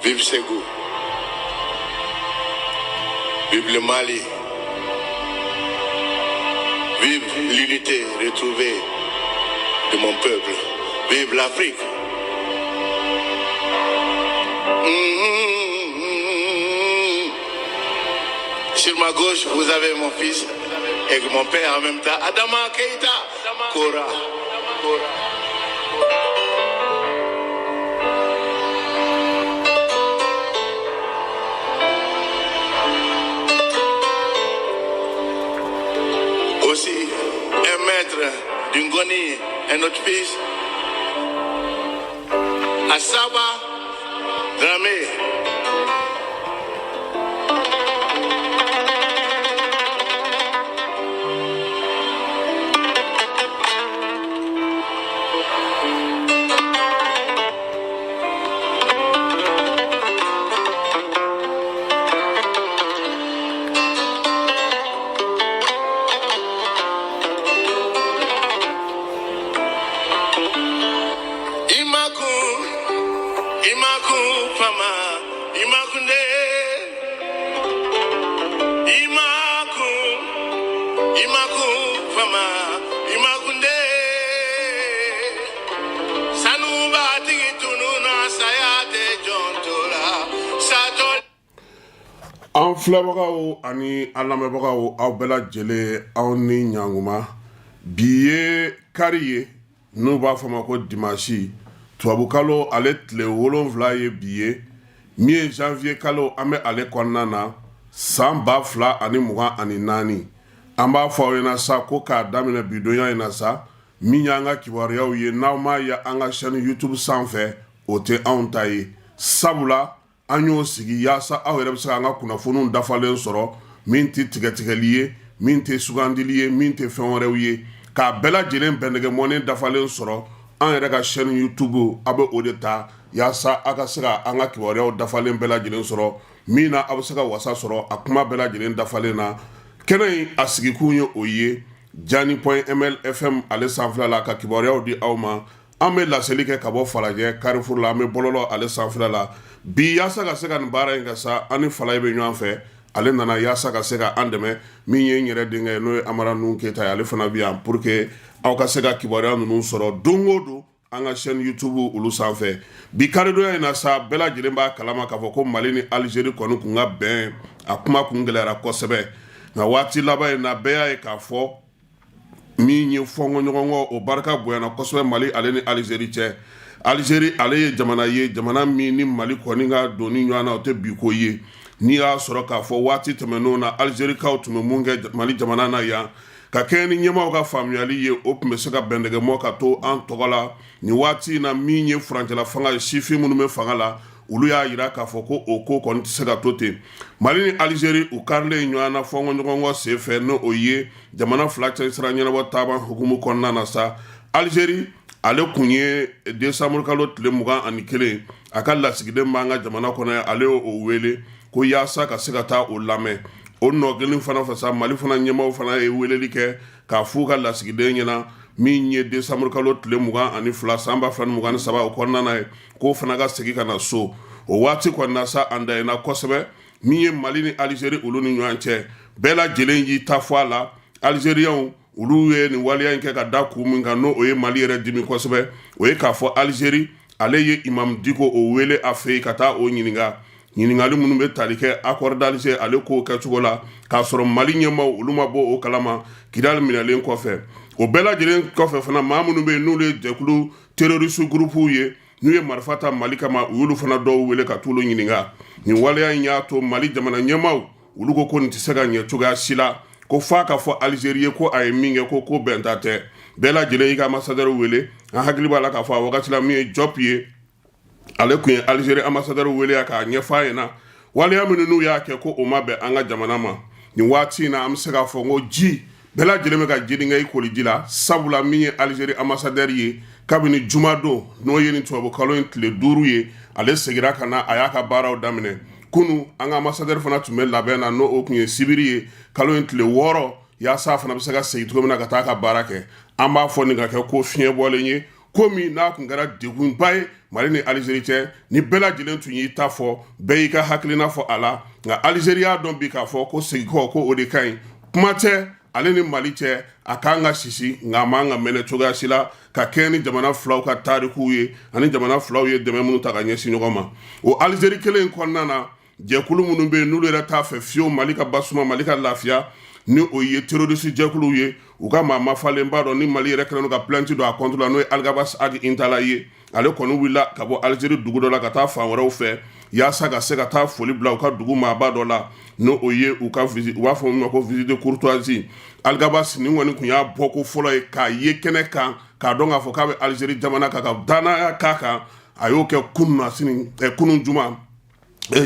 Vive Ségou. Vive le Mali. Vive l'unité retrouvée de mon peuple. Vive l'Afrique. Mmh. Sur ma gauche, vous avez mon fils et mon père en même temps, Adama Keita Kora. Aussi, un maître d'Ungoni, un autre fils, Asaba Dramé. Imaku, Imaku, Fama, Imakunde, Imaku, Imaku, Fama, Imakunde. Sanuba tigi tununa saya tɛ jɔn to la satɔ. An filɛbagaw ani an lamɛnbagaw, aw bɛɛ lajɛlen, aw ni ɲankuma. Bi ye kari ye, n'u b'a fɔ ma ko dimanche. Tubabukalo ale tile 7 ye bi ye. Min ye janvier kalo, an bɛ ale kɔnɔna na, san 2024. An b'a fɔ aw ɲɛna sa ko k'a daminɛ bidonya in na sa, min y'an ka kibaruyaw ye, n'aw m'a ye an ka chaîne YouTube sanfɛ, o tɛ anw ta ye, sabula an y'o sigi yaasa aw yɛrɛ bɛ se an ka kunnafoniw dafalen sɔrɔ, min tɛ tigɛtigɛli ye, min tɛ sugandili ye, min tɛ fɛn wɛrɛw ye, k'a bɛɛ lajɛlen bɛndɛgɛmɔnen dafalen sɔrɔ an yɛrɛ ka chaîne YouTube. A bɛ o de ta yaasa aw ka se ka an ka kibaruyaw dafalen bɛɛ lajɛlen sɔrɔ, min na aw bɛ se ka wasa sɔrɔ a kuma bɛɛ lajɛlen dafalen na. Kɛnɛ in a sigikun ye o ye, Jani point ml fm ale sanfɛla la, ka kibaruyaw di aw ma. An bɛ laseli kɛ ka bɔ Falajɛ Carrefour la, an bɛ bɔlɔlɔ ale sanfɛla la bi. Yaasa ka se ka nin baara in kɛ sa, an ni Falaye bɛ ɲɔgɔn fɛ. Ale nana yaasa ka se ka an dɛmɛ. Min ye n yɛrɛ denkɛ ye, n'o ye Amara Nuhu Keyita ye, ale fana bɛ yan pour que aw ka se ka kibaruya ninnu sɔrɔ don o don an ka chaîne YouTube olu sanfɛ. Bi karidonya in na sa, bɛɛ lajɛlen b'a kalama k'a fɔ ko Mali ni Algérie kɔni kun ka bɛn, a kuma kun gɛlɛyara kosɛbɛ. Nka waati laban in na, bɛɛ y'a ye k'a fɔ min ye fɔnkɔɲɔgɔnkɔ, o barika bonyana kosɛbɛ Mali ale ni Algérie cɛ. Algérie ale ye jamana ye, jamana min ni Mali kɔni ka donni ɲɔgɔn na, o tɛ bi ko ye. N'i y'a sɔrɔ k'a fɔ waati tɛmɛnenw na, Algérikaw tun bɛ mun kɛ Mali jamana na yan, ka kɛɲɛ ni ɲɛmaaw ka faamuyali ye, o tun bɛ se ka bɛndɛgɛmɔ ka to an tɔgɔ la. Nin waati in na, min ye furancɛla fanga ye, sifin minnu bɛ fanga la, olu y'a jira k'a fɔ ko o ko kɔni tɛ se ka to ten. Mali ni Algérie, u karilen ɲɔgɔn na fɔnkɔɲɔgɔnkɔ senfɛ, n'o o ye jamana fila cɛ sira ɲɛnabɔ taama hukumu kɔnɔna na sa, Algérie ale kun ye décembre kalo tile 21, a ka lasigiden b'an ka jamana kɔnɔ, ale y'o wele ko yaasa ka se ka taa o lamɛn. O nɔ kelen fana fɛ sa, Mali fana ɲɛmaaw fana ye weleli kɛ k'a f'u ka lasigiden ɲɛna, min ye décembre kalo tile 22 san 2023 o kɔnɔna na ye, k'o fana ka segin ka na so. O waati kɔnɔna sa, an dayɛna kosɛbɛ. Min ye Mali ni Algérie olu ni ɲɔgɔn cɛ, bɛɛ lajɛlen y'i ta fɔ a la. Algériens olu ye nin waleya in kɛ ka da kun min kan, n'o o ye Mali yɛrɛ dimi kosɛbɛ, o ye k'a fɔ Algérie ale ye Imam Dicko o wele a fɛ yen ka taa o ɲininka ɲininkali minnu bɛ tali kɛ accord d'Alger ale k'o kɛcogo la, k'a sɔrɔ Mali ɲɛmaaw olu ma bɔ o kalama Kidali minɛlen kɔfɛ. O bɛɛ lajɛlen kɔfɛ fana, maa minnu bɛ yen n'olu ye jɛkulu terroriste groupe ye, n'u ye marifa ta Mali kama, u y'olu fana dɔw wele ka t'olu ɲininka. Nin waleya in y'a to Mali jamana ɲɛmaaw olu ko ko nin tɛ se ka ɲɛ cogoya si la, ko f'a ka fɔ Algérie ye ko a ye min kɛ, ko bɛnta tɛ. Bɛɛ lajɛlen y'i ka ambassadeur wele. An hakili b'a la k'a fɔ a wagati la, min ye Diop ye, ale tun ye Algérie ambassadeur wele k'a ɲɛfɔ a ɲɛna waleya minnu n'u y'a kɛ, ko o ma bɛn an ka jamana ma. Nin waati in na, an bɛ se k'a fɔ ko ji bɛɛ lajɛlen bɛ ka jeni kɛ i koliji la, sabula min ye Algérie ambassadeur ye, kabini jumadon, n'o ye nin tubabukalo in tile 5 ye, ale segira ka na, a y'a ka baaraw daminɛ. Kunu, an ka ambassadeur fana tun bɛ labɛn na, n'o o tun ye sibiri ye, kalo in tile 6, yaasa a fana bɛ se ka segin cogo min na ka taa ka baara kɛ. An b'a fɔ nin ka kɛ ko fiɲɛ bɔlen ye. Ko min n'a tun kɛra degunba ye Mali ni Alizeri cɛ, ni bɛɛ lajɛlen tun y'i ta fɔ, bɛɛ y'i ka hakilina fɔ a la. Nka Alizeri y'a dɔn bi k'a fɔ ko segin kɔ, ko o de ka ɲi. Kuma tɛ ale ni Mali cɛ, a k'an ka sisi, nka a man ka mɛnɛ cogoya si la ka kɛɲɛ ni jamana filaw ka tarikuw ye ani jamana filaw ye dɛmɛ minnu ta ka ɲɛsin ɲɔgɔn ma. O Alizeri kelen in kɔnɔna na, jɛkulu minnu bɛ yen n'olu yɛrɛ t'a fɛ fiyewu Mali ka basuma, Mali ka lafiya, ni o ye terroriste jɛkuluw ye, u ka maa mafalenba dɔ ni Mali yɛrɛ kɛlen don ka plainte don a contre la, n'o ye Alghabass Ag Intalla ye, ale kɔni wulila ka bɔ Alizeri dugu dɔ la ka taa fan wɛrɛw fɛ yaasa ka se ka taa foli bila u ka dugu maaba dɔ la, n'o o ye u ka visite, u b'a fɔ min ma ko visite de courtoisie. Alghabass nin kɔni tun y'a bɔko fɔlɔ ye k'a ye kɛnɛ kan, k'a dɔn k'a fɔ k'a bɛ Alizeri jamana kan, ka danaya k'a kan. A y'o kɛ kunun kunun juma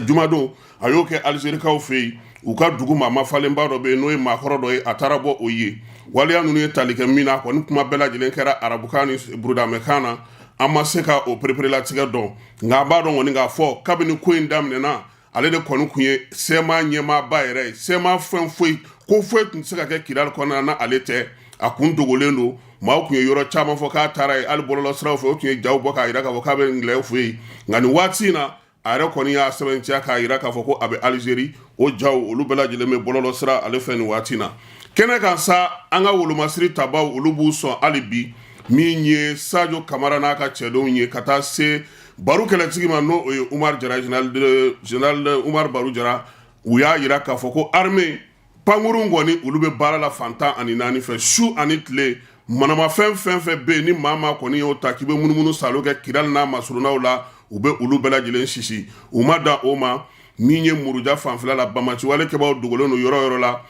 jumadon, a y'o kɛ Alizerikaw fɛ yen. U ka dugu maa mafalenba dɔ bɛ yen, n'o ye maakɔrɔ dɔ ye, a taara bɔ o ye. Waleya ninnu ye tali kɛ min na, a kɔni kuma bɛɛ lajɛlen kɛra arabukan ni burudamɛkan na. An ma se ka o pereperelatigɛ dɔn, nka an b'a dɔn kɔni k'a fɔ kabini ko in daminɛna, ale de kɔni tun ye CMA ɲɛmaaba yɛrɛ ye. CMA fɛn foyi ko foyi tun tɛ se ka kɛ Kidali kɔnɔna na ale tɛ. A kun dogolen don. Maaw tun ye yɔrɔ caman fɔ k'a taara yen, hali bɔlɔlɔsiraw fɛ, o tun ye jaw bɔ k'a jira k'a fɔ k'a bɛ Nglɛw fɛ yen. Nka nin waati in na, a yɛrɛ kɔni y'a sɛbɛntiya k'a jira k'a fɔ ko a bɛ Alizeri. O jaw olu bɛɛ lajɛlen bɛ bɔlɔlɔ sira ale fɛ nin waati na. Kɛnɛ kan sa, an ka wolomasiri tabaw, olu b'u sɔn hali bi. Min ye Sajo Kamara n'a ka cɛdenw ye, ka taa se Baru kɛlɛtigi ma, n'o o ye Umar Jara, général Umar Baru Jara, u y'a jira k'a fɔ ko armée pankurun kɔni, olu bɛ baara la fan 14 fɛ, su ani tile. Manamafɛn fɛn fɛn bɛ yen ni maa maa kɔni y'o ta k'i bɛ munumunu salo kɛ Kidali n'a masurunnaw la, u bɛ olu bɛɛ lajɛlen sisi. U ma dan o ma. Min ye Muruja fanfɛla la, banbaanciwale kɛbaw dogolen don yɔrɔ yɔrɔ la,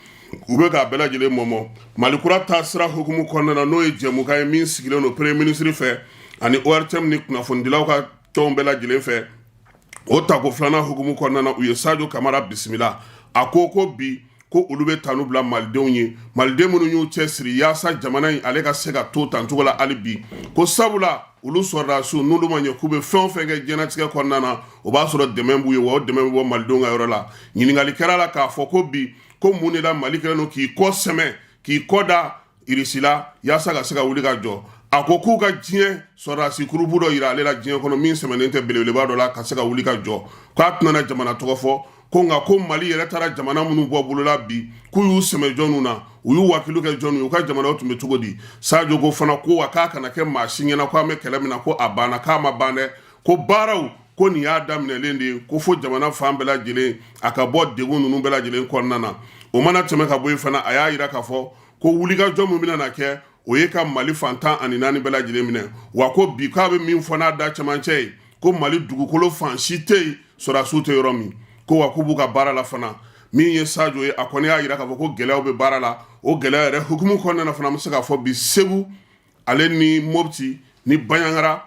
u bɛ k'a bɛɛ lajɛlen mɔmɔ. Mali kura taasira hukumu kɔnɔna na, n'o ye jɛmukan ye min sigilen don premier ministre fɛ ani ORTM ni kunnafonidilaw ka tɔnw bɛɛ lajɛlen fɛ, o tako filanan hukumu kɔnɔna na, u ye Sajo Kamara bisimila. A ko ko bi ko olu bɛ tanu bila malidenw ye, maliden minnu y'u cɛ siri yaasa jamana in ale ka se ka to tancogo la hali bi, ko sabula olu sɔrɔdasiw n'olu ma ɲɛ k'u bɛ fɛn o fɛn kɛ diɲɛnatigɛ kɔnɔna na, o b'a sɔrɔ dɛmɛ b'u ye, wa o dɛmɛ bɛ bɔ malidenw ka yɔrɔ la. Ɲininkali kɛra la k'a fɔ ko bi ko mun de la Mali kɛlen don k'i kɔ sɛmɛ, k'i kɔ da Irisi la yaasa ka se ka wuli ka jɔ. A ko k'u ka diɲɛ sɔrɔdasi kurubu dɔ yira ale la diɲɛ kɔnɔ min sɛmɛnen tɛ belebeleba dɔ la ka se ka wuli ka jɔ, k'a tɛna jamana tɔgɔ fɔ, ko nka ko Mali yɛrɛ taara jamana minnu bɔ bolola bi, k'u y'u sɛmɛ jɔnw na, u y'u wakilu kɛ jɔnw ye, u ka jamanaw tun bɛ cogo di? Sajo ko fana ko wa k'a kana kɛ maa si ɲɛna ko an bɛ kɛlɛ min na ko a banna, k'a ma ban dɛ, ko baaraw ko nin y'a daminɛlen de ye, ko fo jamana fan bɛɛ lajɛlen a ka bɔ degun ninnu bɛɛ lajɛlen kɔnɔna na. O mana tɛmɛ ka bɔ yen fana, a y'a jira k'a fɔ ko wulikajɔ min bɛna na kɛ, o ye ka Mali fan 14 bɛɛ lajɛlen minɛ. Wa ko bi k'a bɛ min fɔ n'a da cɛmancɛ ye, ko Mali dugukolo fan si tɛ yen sɔrɔdasiw tɛ yɔrɔ min, ko wa k'u b'u ka baara la fana. Min ye Sajo ye, a kɔni y'a jira k'a fɔ ko gɛlɛyaw bɛ baara la. O gɛlɛya yɛrɛ hukumu kɔnɔna na fana, an bɛ se k'a fɔ bi Segu ale ni Mopti ni Banjagara,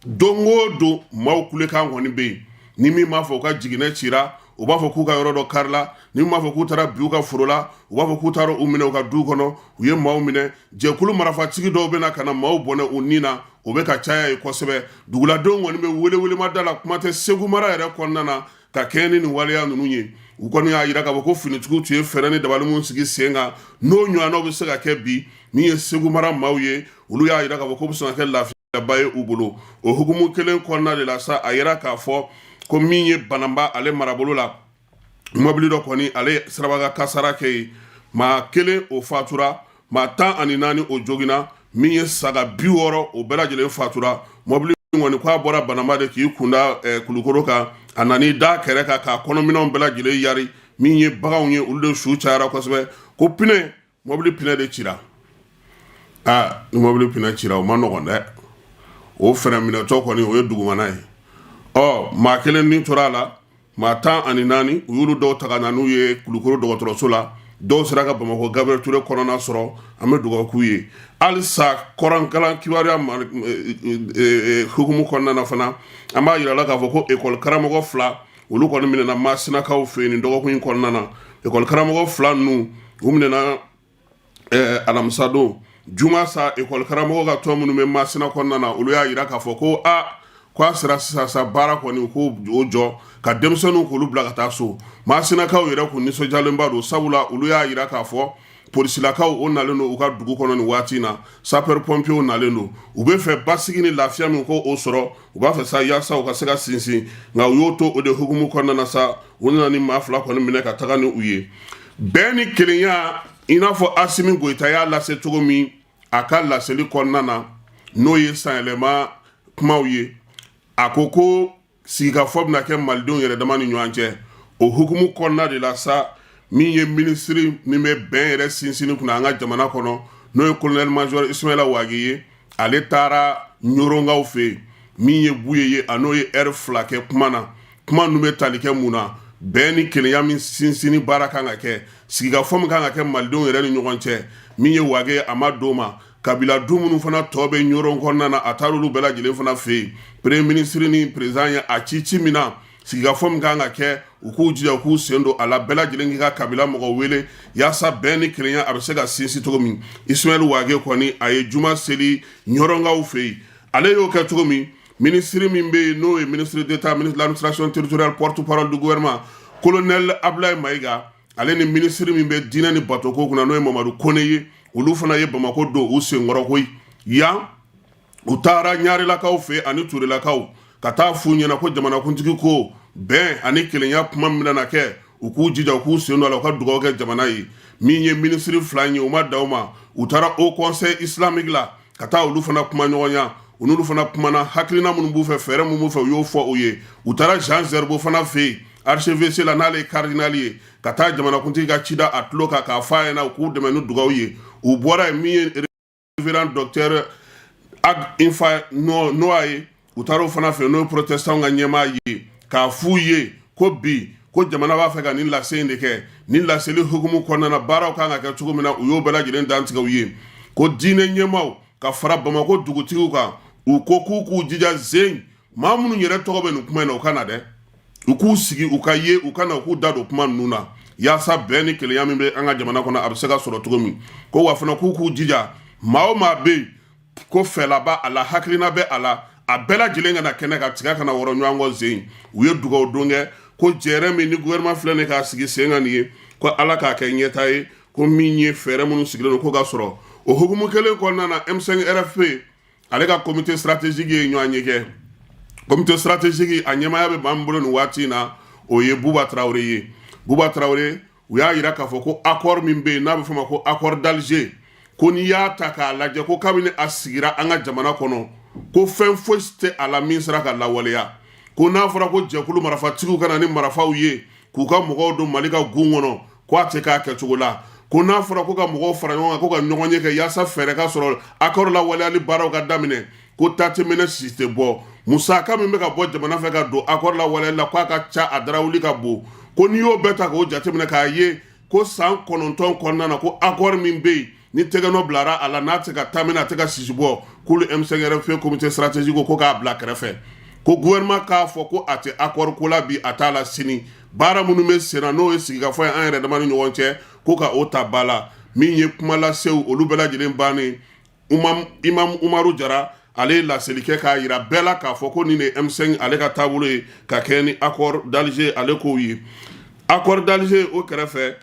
don o don maaw kulekan kɔni bɛ yen. Ni min b'a fɔ u ka jiginɛ cira, u b'a fɔ k'u ka yɔrɔ dɔ karila. Ni min b'a fɔ k'u taara bin u ka foro la, u b'a fɔ k'u taara u minɛ u ka du kɔnɔ, u ye maaw minɛ. Jɛkulu marafatigi dɔw bɛ na ka na maaw bɔnɛ u ni na, o bɛ ka caya ye kosɛbɛ. Duguladenw kɔni bɛ welewelemada la, kuma tɛ Segu mara yɛrɛ kɔnɔna na, ka kɛɲɛ ni nin waleya ninnu ye. U kɔni y'a jira k'a fɔ ko finitigiw tun ye fɛɛrɛ ni dabali minnu sigi sen kan, n'o ɲɔgɔnnaw bɛ se ka kɛ bi. Min ye Segu mara maaw ye, olu y'a jira k'a fɔ k'o bɛ se ka kɛ lafiya ba ye u bolo. O hukumu kelen kɔnɔna de la sa, a yira k'a fɔ ko min ye Bananba ale marabolo la, mɔbili dɔ kɔni ale siraba kasara kɛ yen, maa kelen o fatura, maa 14 o joginna, min ye saga 60 o bɛɛ lajɛlen fatura. Mɔbili kɔni k'a bɔra Bananba de k'i kunda Kulukoro kan, a nan'i da kɛrɛ kan k'a kɔnɔminɛnw bɛɛ lajɛlen yari. Min ye baganw ye, olu de su cayara kosɛbɛ, ko pinɛ mɔbili pinɛ de cira. Aa, ni mɔbili pinɛ cira, o ma nɔgɔn dɛ. O fɛrɛ minɛtɔ kɔni, o ye dugumana ye. Ɔ maa kelen ni tora a la, maa 14 u y'olu dɔw ta ka na n'u ye Kulukoro dɔgɔtɔrɔso la, dɔw sera ka Bamakɔ Gabriel Touré kɔnɔna sɔrɔ. An bɛ dugawu k'u ye halisa. Kɔrɔnkalan kibaruya hukumu kɔnɔna na fana, an b'a yira la k'a fɔ ko ekɔli karamɔgɔ fila, olu kɔni minɛna Masinakaw fɛ yen nin dɔgɔkun in kɔnɔna na. Ekɔli karamɔgɔ fila ninnu, u minɛna alamisadon. Juma sa, ekɔli karamɔgɔ ka tɔn minnu bɛ Masina kɔnɔna na, olu y'a jira k'a fɔ ko aa, k'a sera sisan sa, baara kɔni k'o o jɔ ka denmisɛnninw k'olu bila ka taa so. Masinakaw yɛrɛ kun nisɔndiyalenba don, sabula olu y'a jira k'a fɔ Polisilakaw o nalen don u ka dugu kɔnɔ nin waati in na, sapeur pompiers nalen don. U bɛ fɛ basigi ni lafiya min ko o sɔrɔ, u b'a fɛ sa yaasa u ka se ka sinsin, nka u y'o to o de hukumu kɔnɔna na sa, u nana ni maa fila kɔni minɛ ka taga ni u ye. Bɛn ni kelenya, i n'a fɔ Asimi Goyita y'a lase cogo min a ka laseli kɔnɔna na, n'o ye sanyɛlɛma kumaw ye, a ko ko sigikafɔ bɛna kɛ malidenw yɛrɛ dama ni ɲɔgɔn cɛ. O hukumu kɔnɔna de la sa, min ye minisiri min bɛ bɛn yɛrɛ sinsinni kunna an ka jamana kɔnɔ, n'o ye colonel major Ismaila Wage ye, ale taara ɲɔrɔnkaw fɛ yen. Min ye Buye ye, a n'o ye ɛri 2 kɛ kuma na. Kuma ninnu bɛ tali kɛ mun na? Bɛn ni kelenya min sinsinni baara kan ka kɛ, sigikafɔ min kan ka kɛ malidenw yɛrɛ ni ɲɔgɔn cɛ. Min ye Wage ye, a ma don ma kabila du minnu fana tɔ bɛ ɲɔrɔn kɔnɔna na, a taara olu bɛɛ lajɛlen fana fɛ yen. Premier ministre ni président ye a ci ci min na, sigikafɔ min kan ka kɛ, u k'u jija u k'u sen don a la, bɛɛ lajɛlen k'i ka kabila mɔgɔ wele yaasa bɛn ni kelenya a bɛ se ka sinsin cogo min. Ismaël Wage kɔni, a ye juma seli ɲɔrɔnkaw fɛ yen. Ale y'o kɛ cogo min, minisiri min bɛ yen, n'o ye ministre d'État, ministre de l'administration territoriale, porte-parole du gouvernement, colonel Abdoulaye Maïga, ale ni minisiri min bɛ diinɛ ni batoko kunna, n'o ye Mamadu Kone ye, olu fana ye Bamakɔ don u senkɔrɔ koyi. Yan u taara ɲarelakaw fɛ ani turelakaw ka taa f'u ɲɛna ko jamanakuntigi ko bɛn ani kelenya kuma min bɛna kɛ, u k'u jija u k'u sen don a la, u ka dugawu kɛ jamana ye. Min ye minisiri fila ye, u ma dan o ma, u taara haut conseil islamique la ka taa olu fana kuma ɲɔgɔnya. U n'olu fana kumana, hakilina minnu b'u fɛ, fɛɛrɛ minnu b'u fɛ, u y'o fɔ u ye. U taara Jean Zerbo fana fɛ yen, archevêché la, n'ale ye cardinal ye, ka taa jamanakuntigi ka ci da a tulo kan k'a fɔ a ɲɛna u k'u dɛmɛ ni dugawu ye. U bɔra yen, min ye révérend docteur Ag Infa Noa ye, u taara o fana fɛ, n'o ye protestant ka ɲɛmaa ye, k'a f'u ye ko bi ko jamana b'a fɛ ka nin lase in de kɛ. Nin laseli hukumu kɔnɔna na, baaraw kan ka kɛ cogo min na, u y'o bɛɛ lajɛlen dantigɛ u ye. Ko diinɛ ɲɛmaaw ka fara Bamakɔ dugutigiw kan, u ko k'u k'u jija zen maa minnu yɛrɛ tɔgɔ bɛ nin kuma in na, u ka na dɛ, u k'u sigi, u ka ye, u ka na, u k'u da don kuma ninnu na yaasa bɛn ni kelenya min bɛ an ka jamana kɔnɔ, a bɛ se ka sɔrɔ cogo min. Ko wa fana k'u k'u jija, maa o maa bɛ yen ko fɛla b'a a la, hakilina bɛ a la, a bɛɛ lajɛlen ka na kɛnɛ kan, tiga kana wɔrɔ ɲɔgɔn kɔ zen. U ye dugawu don kɛ ko jɛrɛ min ni gouvernement filɛ nin k'a sigi sen kan nin ye, ko Ala k'a kɛ ɲɛta ye, ko min ye fɛɛrɛ minnu sigilen don, ko ka sɔrɔ. O hukumu kelen kɔnɔna na, M5 RFP ale ka comité stratégique ye ɲɔgɔn ye kɛ. Comité stratégique a ɲɛmaaya bɛ maa min bolo nin waati in na, o ye Buba Tarawele ye. Buba Tarawele, u y'a yira k'a fɔ ko accord min bɛ yen, n'a bɛ fɔ o ma ko accord d'Alger, ko n'i y'a ta k'a lajɛ, ko kabini a sigira an ka jamana kɔnɔ, ko fɛn foyi tɛ a la min sera ka lawaleya. Ko n'a fɔra ko jɛkulu marafatigiw ka na ni marifaw ye k'u ka mɔgɔw don Mali ka gun kɔnɔ, ko a tɛ k'a kɛcogo la. Ko n'a fɔra ko ka mɔgɔw fara ɲɔgɔn kan, ko ka ɲɔgɔn ye kɛ yaasa fɛɛrɛ ka sɔrɔ accord lawaleyali baaraw ka daminɛ, ko ta tɛ mɛnɛ si tɛ bɔ. Musaka min bɛ ka bɔ jamana fɛ ka don accord lawaleyali la, k'a ka ca, a darawuli ka bon. Ko n'i y'o bɛɛ ta k'o jateminɛ k'a ye ko san 9 kɔnɔna na, ko accord min bɛ yen ni tɛgɛnɔ bilara a la, n'a tɛ ka taa a tɛ ka sisi bɔ, k'olu M5 RFP comité stratégique ko k'a bila kɛrɛfɛ, ko gouvernement k'a fɔ ko a tɛ accord ko la bi, a t'a la sini. Baara minnu bɛ sen na, n'o ye sigikafɔ ye an yɛrɛ dama ni ɲɔgɔn cɛ, ko ka o ta ba la. Min ye kumalasew, olu bɛɛ lajɛlen bannen, Imam Umaru Jara, ale ye laseli kɛ k'a yira bɛɛ la k'a fɔ ko nin de ye M5 ale ka taabolo ye ka kɛ ni accord d'Alger ale kow ye. Accord d'Alger o kɛrɛfɛ,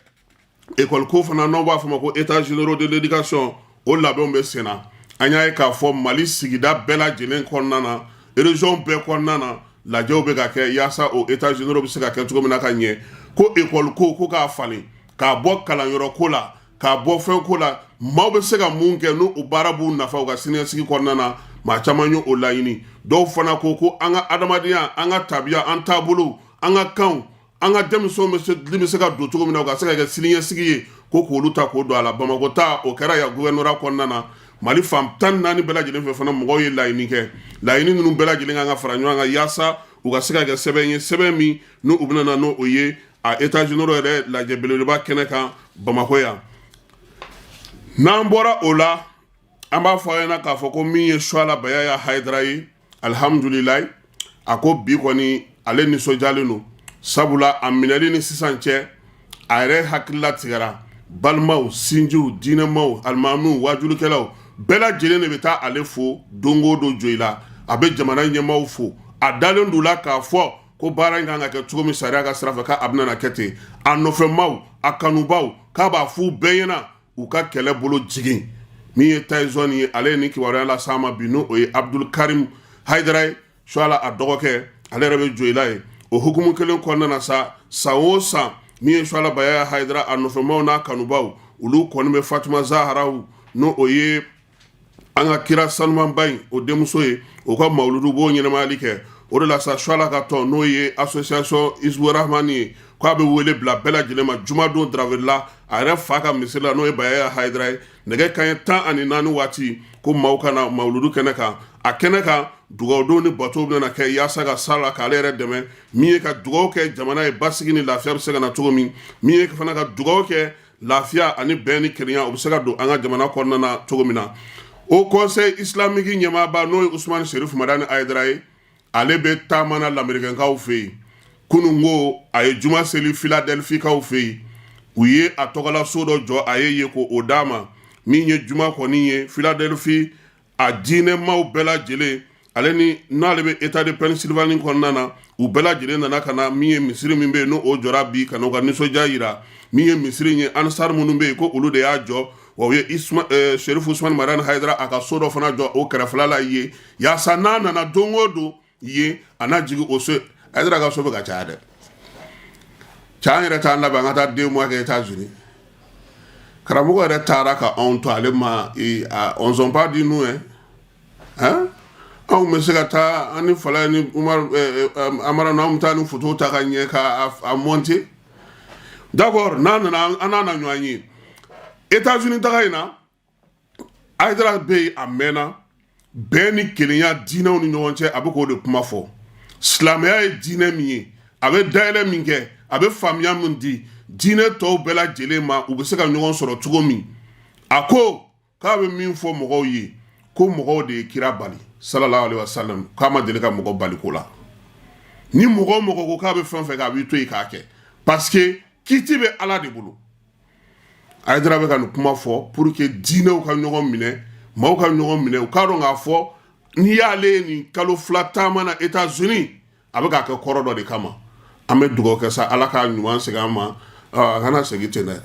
école ko fana, n'aw b'a fɔ ma ko états généraux de l'éducation, o labɛnw bɛ sen na. An y'a ye k'a fɔ Mali sigida bɛɛ lajɛlen kɔnɔna na, région bɛɛ kɔnɔna na, lajɛw bɛ ka kɛ yaasa o états généraux bɛ se ka kɛ cogo min na ka ɲɛ. Ko école ko k'a falen, k'a bɔ kalanyɔrɔ ko la, k'a bɔ fɛn ko la, maaw bɛ se ka mun kɛ n'o o baara b'u nafa u ka siniɲɛsigi kɔnɔna na. Maa caman ye o laɲini. Dɔw fana ko ko an ka adamadenya, an ka tabiya, an taabolo, an ka kanw, an ka denmisɛnw bɛ se bɛ se ka don cogo min na u ka se ka kɛ siniɲɛsigi ye, ko k'olu ta k'o don a la. Bamakɔ ta, o kɛra yan gouvernorat kɔnɔna na. Mali fan 14 bɛɛ lajɛlen fɛ fana, mɔgɔw ye laɲini kɛ. Laɲini ninnu bɛɛ lajɛlen kan ka fara ɲɔgɔn kan yaasa u ka se ka kɛ sɛbɛn ye, sɛbɛn min n'u bɛna na n'o ye a états généraux yɛrɛ lajɛ belebeleba kɛnɛ kan Bamakɔ yan. N'an bɔra o la, an b'a fɔ a ɲɛna k'a fɔ ko min ye Suala Bayaya Hayidara ye, alihamudulilayi, a ko bi kɔni ale nisɔndiyalen don, sabula a minɛli ni sisan cɛ, a yɛrɛ hakilila tigɛra. Balimaw, sinjiw, diinɛmaw, alimamiw, wajulikɛlaw bɛɛ lajɛlen de bɛ taa ale fo don o don Joyila. A bɛ jamana ɲɛmaaw fo, a dalen don la k'a fɔ ko baara in kan ka kɛ cogo min sariya ka sira fɛ, k'a bɛna kɛ ten. A nɔfɛmaw, a kanubaw, k'a b'a f'u bɛɛ ɲɛna. u ka kɛlɛ bolo jigin. Min ye Tyson ye, ale ye nin kibaruya las'an ma bi, n'o ye Abdul Karim Hayidara ye, Suala a dɔgɔkɛ, ale yɛrɛ bɛ Joyila ye. O hukumu kelen kɔnɔna na sa, san o san, min ye Suala Bayaya Hayidara a nɔfɛmaw n'a kanubaw, olu kɔni bɛ Fatima Zaharaw, n'o o ye an ka kira sanumanba in o denmuso ye, o ka mawuludu b'o ɲɛnamayali kɛ. O de la sa, Suala ka tɔn, n'o ye association Hizbu Rahmani ye, k'a bɛ wele bila bɛɛ lajɛlen ma jumadon Daraverila, a yɛrɛ fa ka misiri la, n'o ye Bayaya Hayidara ye, nɛgɛ kanɲɛ 14 waati, ko maaw ka na mawuludu kɛnɛ kan. A kɛnɛ kan, dugawudon ni bato bɛna kɛ yaasa ka sa la k'ale yɛrɛ dɛmɛ, min ye ka dugawu kɛ jamana ye basigi ni lafiya bɛ se ka na cogo min, min ye fana ka dugawu kɛ lafiya ani bɛn ni kelenya, o bɛ se ka don an ka jamana kɔnɔna na cogo min na. Haut Conseil islamique ɲɛmaaba, n'o ye Usumani Serif Madani Hayidara ye, ale bɛ taama na lamerikɛnkaw fɛ yen. Kunun ko a ye juma seli Filadelfikaw fɛ yen, u ye a tɔgɔla so dɔ jɔ a ye yen ko o d'a ma. Min ye juma kɔni ye Filadelfi, a diinɛmaw bɛɛ lajɛlen, ale ni n'ale bɛ État de Pennsylvanie kɔnɔna na, u bɛɛ lajɛlen nana ka na min ye misiri min bɛ yen, n'o o jɔra bi, ka n'u ka nisɔndiya yira. Min ye misiri ye, Ansar minnu bɛ yen, ko olu de y'a jɔ, wa u ye Serif Usumani Madani Hayidara a ka so dɔ fana jɔ o kɛrɛfɛla la yen, yaasa n'a nana don o don yen, a n'a jigin o so. Hayidara ka so bɛ ka caya dɛ. Cɛ, an yɛrɛ t'an labɛn an ka taa 2 mois kɛ États-Unis? Karamɔgɔ yɛrɛ taara ka anw to, ale ma on sont pas dit nous, hein. Anw bɛ se ka taa, an ni Falaye ni Umar Amara, anw bɛ taa ni photo ta ka ɲɛ ka a monter. D'accord, n'a nana, an n'a na ɲɔgɔn ye États-Unis taga in na. Hayidara bɛ yen a mɛnna, bɛn ni kelenya diinɛw ni ɲɔgɔn cɛ, a bɛ k'o de kuma fɔ. Silamɛya ye diinɛ min ye, a bɛ dayɛlɛ min kɛ, a bɛ faamuya min di diinɛ tɔw bɛɛ lajɛlen ma, u bɛ se ka ɲɔgɔn sɔrɔ cogo min. A ko k'a bɛ min fɔ mɔgɔw ye, ko mɔgɔw de ye kira bali sallallahu alaihi wasallam, k'a ma deli ka mɔgɔ bali ko la. Ni mɔgɔ o mɔgɔ ko k'a bɛ fɛn fɛn kɛ, a b'i to yen k'a kɛ, parce que kiti bɛ Ala de bolo. Hayidara bɛ ka nin kuma fɔ pour que diinɛw ka ɲɔgɔn minɛ, maaw ka ɲɔgɔn minɛ, u k'a dɔn k'a fɔ n'i y'ale ye nin kalo 2 taama na États-Unis, a bɛ k'a kɛ kɔrɔ dɔ de kama. An bɛ dugawu kɛ sa, Ala k'a ɲuman segin an ma, a kana segin ten dɛ.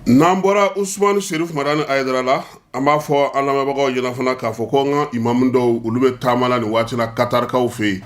N'an bɔra Usumani Serif Madani Hayidara la, an b'a fɔ an lamɛnbagaw ɲɛna fana k'a fɔ ko an ka imamu dɔw, olu bɛ taama la nin waati la Katarikaw fɛ yen.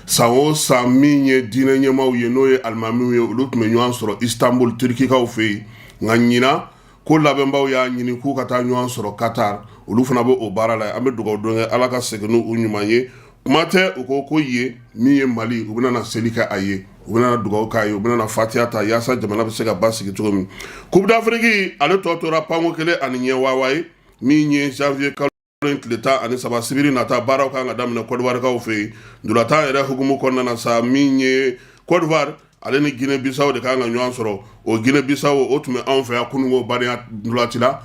San o san, min ye diinɛ ɲɛmaaw ye, n'o ye alimamiw ye, olu tun bɛ ɲɔgɔn sɔrɔ Istanbul, Turkikaw fɛ yen. Nka ɲinan ko labɛnbaw y'a ɲini k'u ka taa ɲɔgɔn sɔrɔ Qatar, olu fana bɛ o baara la. An bɛ dugawu don kɛ, Ala ka segin n'u ɲuman ye. Kuma tɛ, u ko ko yen min ye Mali, u bɛna seli kɛ a ye, u bɛna dugawu k'a ye, u bɛna fatiya ta yaasa jamana bɛ se ka basigi cogo min. Coupe d'Afrique, ale tɔ tora panko kelen ani ɲɛ waawa ye. Min ye janvier kalo in tile 13, sibiri nata, baaraw kan ka daminɛ Côte d'Ivoire fɛ yen. Ntolatan yɛrɛ hukumu kɔnɔna na sa, min ye Côte d'Ivoire, ale ni Guinée Bissau de kan ka ɲɔgɔn sɔrɔ. O Guinée Bissau, o tun bɛ anw fɛ yan kununko badenya ntolaci la.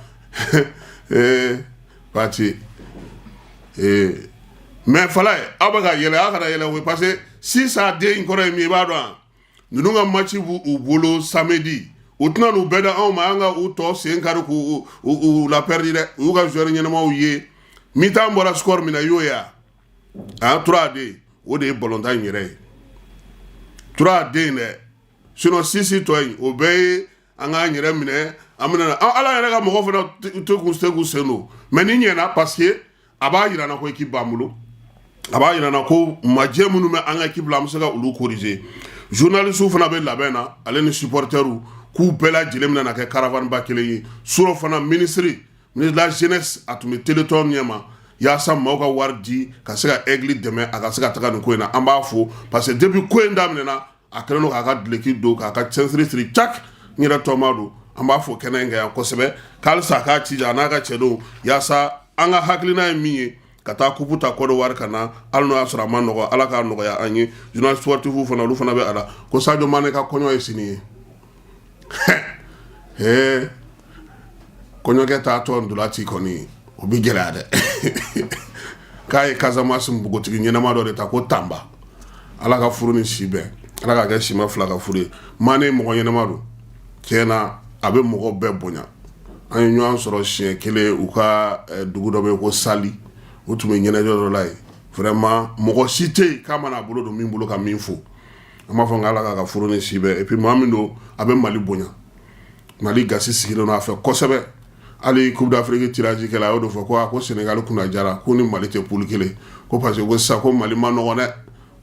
Ee Pati, ee mais Falaye, aw bɛ ka yɛlɛ, aw kana yɛlɛ koyi, parce que sisan den in kɔrɔ ye min ye, i b'a dɔn wa? Ninnu ka match b'u u bolo samedi, u tɛna n'u bɛɛ da anw ma, an ka u tɔ sen kari k'u u la perdre dɛ. U y'u ka joueur ɲɛnamaw ye. Mi-temps bɔra score min na, i y'o ye wa? Ah, 3-2, o de ye balontan in yɛrɛ ye, 3-2 dɛ. Sinon six tɔ in, o bɛɛ ye an k'an yɛrɛ minɛ, an bɛna Ala yɛrɛ ka mɔgɔ fana tɛ k'u se k'u sen don. Mais ni ɲɛna, parce que a b'a yira n na ko équipe b'an bolo, a b'a yira n na ko majɛ minnu bɛ an ka équipe la, an bɛ se ka olu corriger. Journalistes fana bɛ labɛn na, ale ni supporters, k'u bɛɛ lajɛlen bɛna kɛ caravane ba kelen ye. Surɔ fana, ministre de la jeunesse, a tun bɛ téléthon ɲɛma yaasa maaw ka wari di ka se ka Aigle dɛmɛ, a ka se ka taga nin ko in na. An b'a fo, parce que depuis ko in daminɛna, a kɛlen don k'a ka duloki don, k'a ka ceinture siri cak. N yɛrɛ tɔma don, an b'a fo kɛnɛ in kan yan kosɛbɛ, k'halisa a k'a jija, a n'a ka cɛdenw, yaasa an ka hakilina ye min ye, ka taa coupe ta Côte d'Ivoire ka na, hali n'o y'a sɔrɔ a ma nɔgɔ, Ala k'a nɔgɔya an ye. Journaliste sportif fana, olu fana bɛ a la ko Sadio Mané ka kɔɲɔ ye sini ye. Ee, kɔɲɔkɛ taatɔ ntolan ci kɔni, o bɛ gɛlɛya dɛ. K'a ye Casamance npogotigi ɲɛnama dɔ de ta ko Tanba. Ala ka furu ni si bɛn, Ala k'a kɛ sima fila ka furu ye. Mané mɔgɔ ɲɛnama don, tiɲɛ na, a bɛ mɔgɔ bɛɛ bonya. An ye ɲɔgɔn sɔrɔ siɲɛ kelen u ka dugu dɔ bɛ yen ko Sali, u tun bɛ ɲɛnajɛ dɔ la yen. Vraiment, mɔgɔ si tɛ yen k'a mana a bolo don min bolo ka min fo. An b'a fɔ n ala k'a ka furu ni si bɛn. Et puis maa min don, a bɛ Mali bonya. Mali gasi sigilen don a fɛ kosɛbɛ. Hali Coupe d'Afrique tirage kɛla, a y'o de fɔ ko a ko Sénégal kunna jara ko ni Mali tɛ poule kelen ko parce que ko sisan ko Mali ma nɔgɔn dɛ,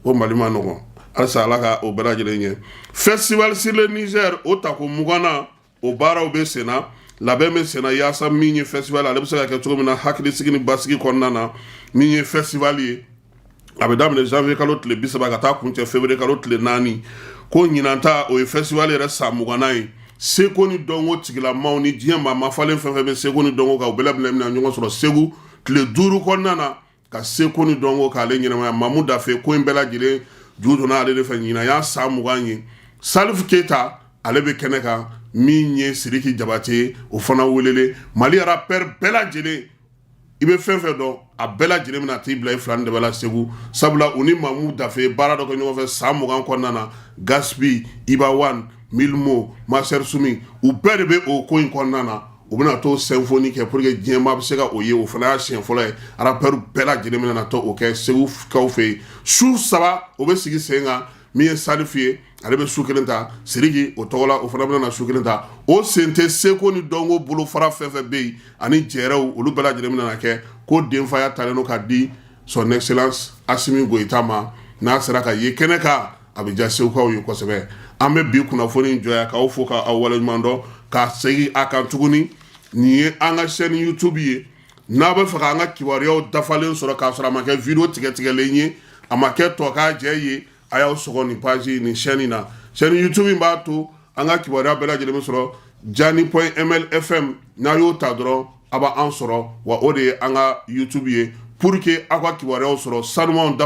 ko Mali ma nɔgɔn. Halisa Ala ka o bɛɛ lajɛlen ɲɛ. Festival sur le Niger, o tako 20nan, o baaraw bɛ sen na, labɛn bɛ sen na yaasa min ye festival, ale bɛ se ka kɛ cogo min na hakilisigi ni basigi kɔnɔna na. Min ye festival ye, a bɛ daminɛ janvier kalo tile 30 ka taa kuncɛ février kalo tile 4. Ko ɲinan ta, o ye festival yɛrɛ san 20nan ye. Seko ni dɔnko tigilamaw ni diɲɛ maa mafalen fɛn fɛn bɛ seko ni dɔnko kan, u bɛɛ lajɛlen bɛna ɲɔgɔn sɔrɔ Segu tile 5 kɔnɔna na ka seko ni dɔnko k'ale ɲɛnamaya. Mamu Dafe, ko in bɛɛ lajɛlen ju donna ale de fɛ. Ɲinan y'a san 20 ye. Salif Keyita, ale bɛ kɛnɛ kan. Min ye Siriki Jabate, o fana welele. Mali rappeur bɛɛ lajɛlen, i bɛ fɛn fɛn dɔn, a bɛɛ lajɛlen bɛna t'i bila i fila ni dɛbɛ la Segu, sabula u ni Mamu Dafe ye baara dɔ kɛ ɲɔgɔn fɛ san 20 kɔnɔna na. Gaspi, Iba One, Milmo, Master Sumi, u bɛɛ de bɛ o ko in kɔnɔna na. U bɛna to symphonie kɛ pour que diɲɛmaa bɛ se ka o ye. O fana y'a siɲɛ fɔlɔ ye rappeur bɛɛ lajɛlen bɛna to o kɛ Segukaw fɛ yen. Su 3, o bɛ sigi sen kan. Min ye Salif ye, ale bɛ su kelen ta. Siriki o tɔgɔ la, o fana bɛna na su kelen ta. O sen tɛ, seko ni dɔnko bolofara fɛn fɛn bɛ yen ani jɛrɛw, olu bɛɛ lajɛlen bɛna kɛ. Ko denfaya talen don ka di Son Excellence Asimi Goyita ma. N'a sera ka ye kɛnɛ kan, a bɛ diya Segukaw ye kosɛbɛ. An bɛ bi kunnafoni jɔ yan k'aw fo k'aw waleɲuman dɔn, ka segin a kan tuguni. Nin ye an ka chaîne YouTube ye. N'a bɛ fɛ k'an ka kibaruyaw dafalen sɔrɔ k'a sɔrɔ a ma kɛ vidéo tigɛtigɛlen ye, a ma kɛ tɔ k'a jɛ ye, a y'aw sɔgɔ nin page, nin chaîne na. Chaîne YouTube in b'a to an ka kibaruya bɛɛ lajɛlen bɛ sɔrɔ. Jani.mlfm, n'a y'o ta dɔrɔn, a b'an sɔrɔ. Wa o de ye an ka YouTube ye pour que aw ka kibaruyaw sɔrɔ sanumanw.